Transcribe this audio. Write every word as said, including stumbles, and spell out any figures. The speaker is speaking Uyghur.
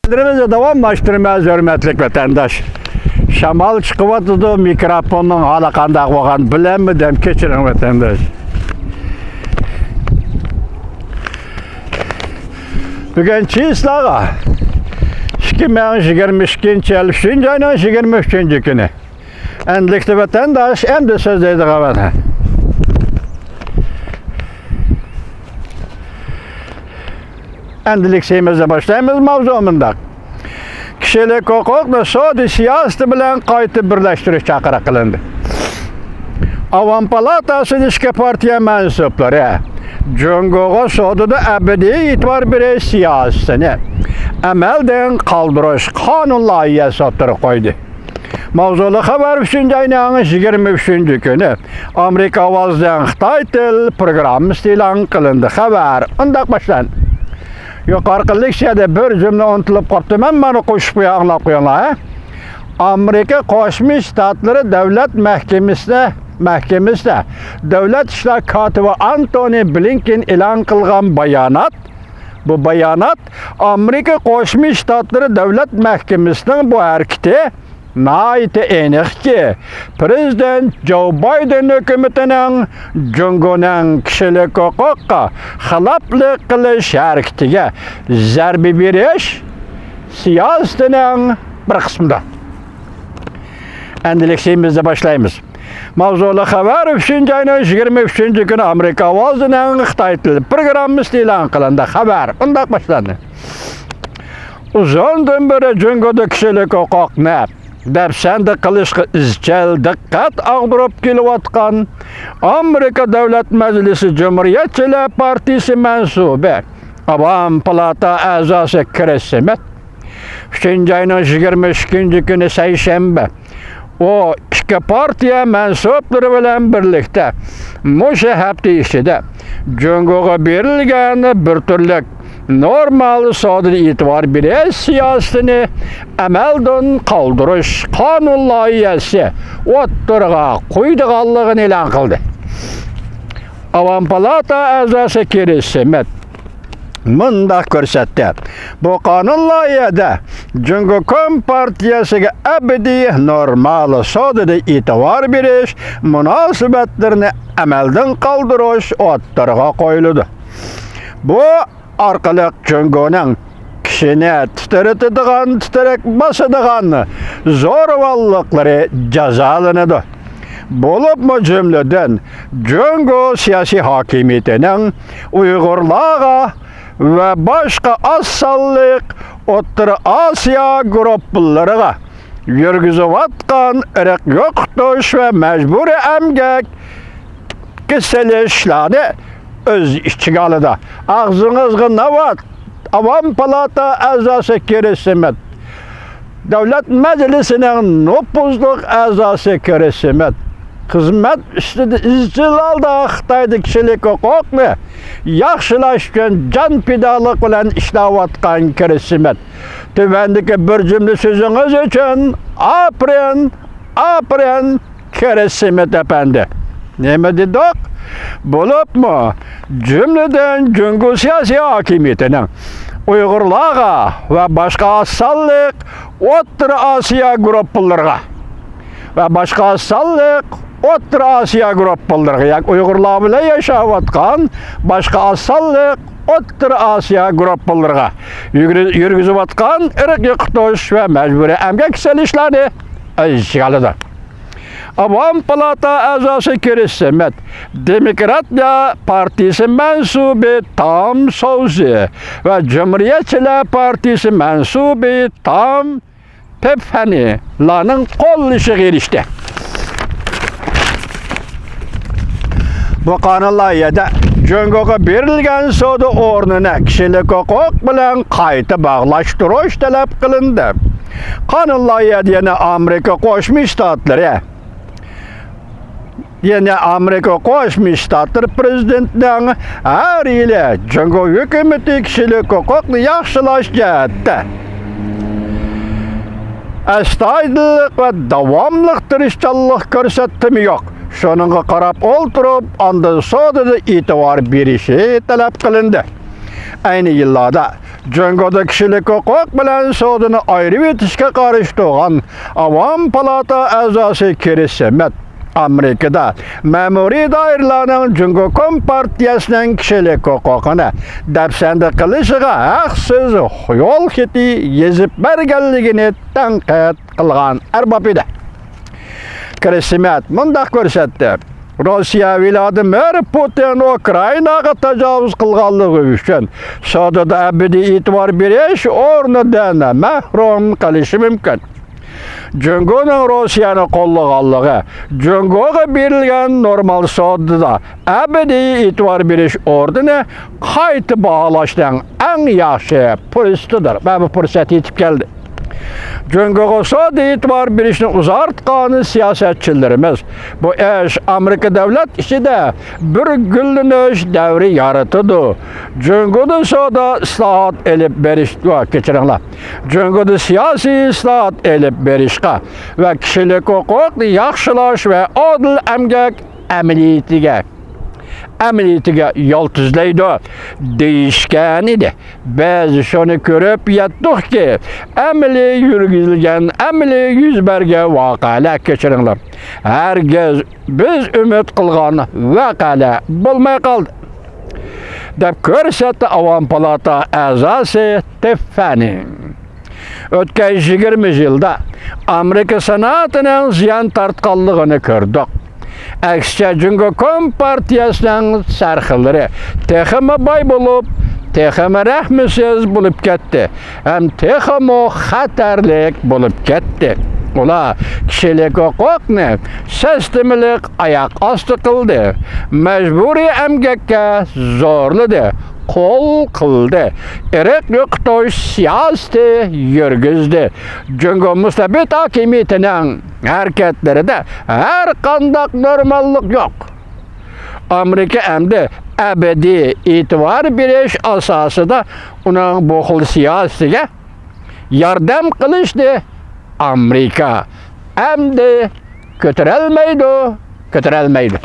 خەۋەرلىرىمىزنى داۋاملاشتۇرىمىز، ھۆرمەتلىك ۋەتەنداش. شامال چىقىۋاتىدۇ، مىكروفوننىڭ ھالى قانداق بولغان بىلەلمىدىم، كەچۈرۈڭ ۋەتەنداش. بۈگۈن چىسلاغا ئىككى مىڭ يىگىرمە ئىككىنچى يىل ئۈچىنچى ئاينىڭ يىگىرمە ئۈچىنچى كۈنى. ئەمدىلىكتە ۋەتەنداش، ئەمدى سۆزلەيدىغان ۋەتەن. ئەمدىلىك سېمىزنى باشلايمىز. ماۋزۇ مۇنداق. كىشىلىك ھوقۇقنى سودا سىياسىتى بىلەن قايتا بىرلەشتۈرۈش چاقىرىق قىلىندى. ئاۋام پالاتاسىدا ئىككى پارتىيە مەنسۇپلىرى جۇڭگوغا سودىدا ئەبەدىي ئېتىبار بېرىش سىياسىتىنى ئەمەلدىن قالدۇرۇش قانۇن لايىھەسى ئوتتۇرىغا قويدى. ماۋزۇلۇق خەۋەر ئۈچىنچى ئاينىڭ يىگىرمە ئۈچىنچى كۈنى ئامېرىكا ئاۋازىنىڭ خىتاي تىل پروگراممىسىدا ئېلان قىلىندى. خەۋەر ئۇنداق باشلاندى. يۇقىرىقى لېكسىيەدە بىر جۈملە ئۇنتۇلۇپ قاپتۇ، مەن مانا قوشۇپ قوياي، ئاڭلاپ قويۇڭلار. ئامېرىكا قوشما شتاتلىرى دۆلەت مەھكىمىسىدە، مەھكىمىسىدە دۆلەت ئىشلار كاتىپى ئانتونى بلىنكېن ئېلان قىلغان بايانات، بۇ بايانات ئامېرىكا قوشما شتاتلىرى دۆلەت مەھكىمىسىنىڭ بۇ ھەرىكىتى ناھايىتى ئېنىقكى، پىرېزىدېنت جو بايدېن ھۆكۈمىتىنىڭ جۇڭگونىڭ كىشىلىك ھوقۇققا خىلاپلىق قىلىش ھەرىكىتىگە زەربە بېرىش سىياسىتىنىڭ بىر قىسمىدۇر. ئەمدىلىك سېمىزنى باشلايمىز. ماۋزۇلۇق خەۋەر ئۈچىنچى ئاينىڭ يىگىرمە ئۈچىنچى كۈنى ئامېرىكا ئاۋازىنىڭ خىتاي تىل پروگراممىسىدا ئېلان قىلىندى. خەۋەر ئۇنداق باشلاندى. ئۇزۇندىن بېرى جۇڭگودا كىشىلىك ھوقۇقنى دەپسەندە قىلىشقا ئىزچىل دىققەت ئاغدۇرۇپ كېلىۋاتقان ئامېرىكا دۆلەت مەجلىسى جۇمھۇرىيەتچىلەر پارتىيىسى مەنسۇبى، ئاۋام پالاتا ئەزاسى كرىس سمىت ئۈچىنچى ئاينىڭ يىگىرمە ئىككىنچى كۈنى سەيشەنبە ئۇ ئىككى پارتىيە مەنسۇپلىرى بىلەن بىرلىكتە مۇشۇ ھەپتە ئىچىدە جۇڭگوغا بېرىلگەن بىر تۈرلۈك نورمال سودىدا ئېتىبار بېرىش سىياسىتىنى ئەمەلدىن قالدۇرۇش قانۇن لايىھەسى ئوتتۇرىغا قويىدىغانلىقىنى ئېلان قىلدى. ئاۋام پالاتا ئەزاسى كرىس سمىت مۇنداق كۆرسەتتى. بۇ قانۇن لايىھەدە جۇڭگو كومپارتىيەسىگە ئەبەدىي نورمال سودىدا ئېتىبار بېرىش مۇناسىۋەتلىرىنى ئەمەلدىن قالدۇرۇش ئوتتۇرىغا قويۇلىدۇ. بۇ ئارقىلىق جۇڭگونىڭ كىشىنى تىترىتىدىغان، تىترەك باسىدىغان زورىۋاللىقلىرى جازالىنىدۇ. بولۇپمۇ جۈملىدىن جۇڭگو سىياسىي ھاكىمىيىتىنىڭ ئۇيغۇرلارغا ۋە باشقا ئاز سانلىق ئوتتۇرا ئاسىيا گۇرۇپپىلىرىغا يۈرگۈزۈۋاتقان ئىرق يوقىتىش ۋە مەجبۇرىي ئەمگەككە سېلىشلارنى ئۆز ئىچىگە ئالىدۇ. ئاغزىڭىزغا ناۋات، ئاۋام پالاتا ئەزاسى كرىس سمىت، دۆلەت مەجلىسىنىڭ نوپۇزلۇق ئەزاسى كرىس سمىت، خىزمەت ئۈستىدە ئىزچىل ھالدا خىتايدا كىشىلىك ھوقۇقنى ياخشىلاش ئۈچۈن جان پىدالىق بىلەن ئىشلەۋاتقان كرىس سمىت، تۆۋەندىكى بىر جۈملە سۆزىڭىز ئۈچۈن ئاپىرىن، ئاپىرىن، كرىس سمىت ئەپەندى. نېمە دېدۇق؟ بولۇپمۇ جۈملىدىن جۇڭگو سىياسىي ھاكىمىيىتىنىڭ ئۇيغۇرلارغا ۋە باشقا ئاز سانلىق ئوتتۇرا ئاسىيا گۇرۇپپىلىرىغا ۋە باشقا ئاز سانلىق ئوتتۇرا ئاسىيا گۇرۇپپىلىرىغا، ياكى ئۇيغۇرلار بىلەن ياشاۋاتقان باشقا ئاز سانلىق ئوتتۇرا ئاسىيا گۇرۇپپىلىرىغا يۈرگۈ-، يۈرگۈزۈۋاتقان ئىرق يوقىتىش ۋە مەجبۇرىي ئەمگەك سېلىشلارنى ئۆز ئىچىگە ئالىدۇ. ئاۋام پالاتا ئەزاسى كرىس سمىت، دېموكراتىيە پارتىيىسى مەنسۇبى تام سوزى ۋە جۇمھۇرىيەتچىلەر پارتىيىسى مەنسۇبى تام پېپفەنىلارنىڭ قوللىشىغا ئېرىشتى. بۇ قانۇن لايىھەدە جۇڭگوغا بېرىلگەن سودا ئورنىنى كىشىلىك ھوقۇق بىلەن قايتا باغلاشتۇرۇش تەلەپ قىلىندى. قانۇن لايىھەدە يەنە ئامېرىكا قوشما شتاتلىرى، يەنە ئامېرىكا قوشما شتاتلىرى پرېزىدېنتىنىڭ ھەر يىلى جۇڭگو ھۆكۈمىتى كىشىلىك ھوقۇقنى ياخشىلاش جەھەتتە ئەستايىدىللىق ۋە داۋاملىق تىرىشچانلىق كۆرسەتتىمۇ يوق. شۇنىڭغا قاراپ ئولتۇرۇپ، ئاندىن سودىدا ئېتىبار بېرىشى تەلەپ قىلىندى. ئەينى يىللاردا جۇڭگودا كىشىلىك ھوقۇق بىلەن سودىنى ئايرىۋېتىشكە قارشى تۇرغان ئاۋام پالاتا ئەزاسى كرىس سمىت ئامېرىكىدا مەمۇرىي دائىرىلەرنىڭ جۇڭگو كومپارتىيەسىنىڭ كىشىلىك ھوقۇقىنى دەپسەندە قىلىشىغا ھەقسىز يول خېتى يېزىپ بەرگەنلىكىنى تەنقىد قىلغان ئەرباب ئىدى. كرىس سمىت مۇنداق كۆرسەتتى: روسىيە ۋلادىمىر پۇتىن ئۇكرائىناغا تاجاۋۇز قىلغانلىقى ئۈچۈن سودىدا ئەبەدىي ئېتىبار بېرىش ئورنىدىن مەھرۇم قېلىشى مۇمكىن. جۇڭگونىڭ روسىيەنى قوللىغانلىقى، جۇڭگوغا بېرىلگەن نورمال سودىدا ئەبەدىي ئېتىبار بېرىش ئورنىنى قايتا باھالاشنىڭ ئەڭ ياخشى پۇرسىتىدۇر. مانا بۇ پۇرسەت يېتىپ كەلدى. جۇڭگوغا سودا ئېتىبار بېرىشنى ئۇزارتقان سىياسەتچىلىرىمىز، بۇ ئىش ئامېرىكا دۆلەت ئىچىدە بىر گۈللىنىش دەۋرى يارىتىدۇ. جۇڭگودا سودا ئىسلاھات ئېلىپ بېرىش، ۋە كەچۈرۈڭلار، جۇڭگودا سىياسىي ئىسلاھات ئېلىپ بېرىشقا ۋە كىشىلىك ھوقۇقنى ياخشىلاش ۋە ئادىل ئەمگەك ئەمەلىيىتىگە، ئەمەلىيىتىگە يالتىزلايدۇ دېيىشكەن ئىدى. بىز شۇنى كۆرۈپ يەتتۇقكى، ئەمەلىي يۈرگۈزۈلگەن، ئەمەلىي يۈز بەرگەن ۋەقەلەر، كەچۈرۈڭلار، ھەرگىز بىز ئۈمىد قىلغان ۋەقەلەر بولماي قالدى، دەپ كۆرسەتتى ئاۋام پالاتا ئەزاسى تىففەنى. ئۆتكەن يىگىرمە يىلدا ئامېرىكا سانائىتىنىڭ زىيان تارتقانلىقىنى كۆردۇق. ئەكسىچە، جۇڭگو كومپارتىيەسىنىڭ سەرخىللىرى تېخىمۇ باي بولۇپ، تېخىمۇ رەھمىسىز بولۇپ كەتتى ھەم تېخىمۇ خەتەرلىك بولۇپ كەتتى. ئۇلار كىشىلىك ھوقۇقنى سىستېمىلىق ئاياق ئاستى قىلدى، مەجبۇرىي ئەمگەككە زورلىدى، قول قىلدى، ئىرق يوقىتىش سىياسىتى يۈرگۈزدى. جۇڭگو مۇستەبىت ھاكىمىيىتىنىڭ ھەرىكەتلىرىدە ھەر قانداق نورماللىق يوق. ئامېرىكا ئەمدى ئەبەدىي ئېتىبار بېرىش ئاساسىدا ئۇنىڭ بۇ خىل سىياسىتىگە ياردەم قىلىشنى ئامېرىكا ئەمدى كۆتۈرەلمەيدۇ، كۆتۈرەلمەيدۇ.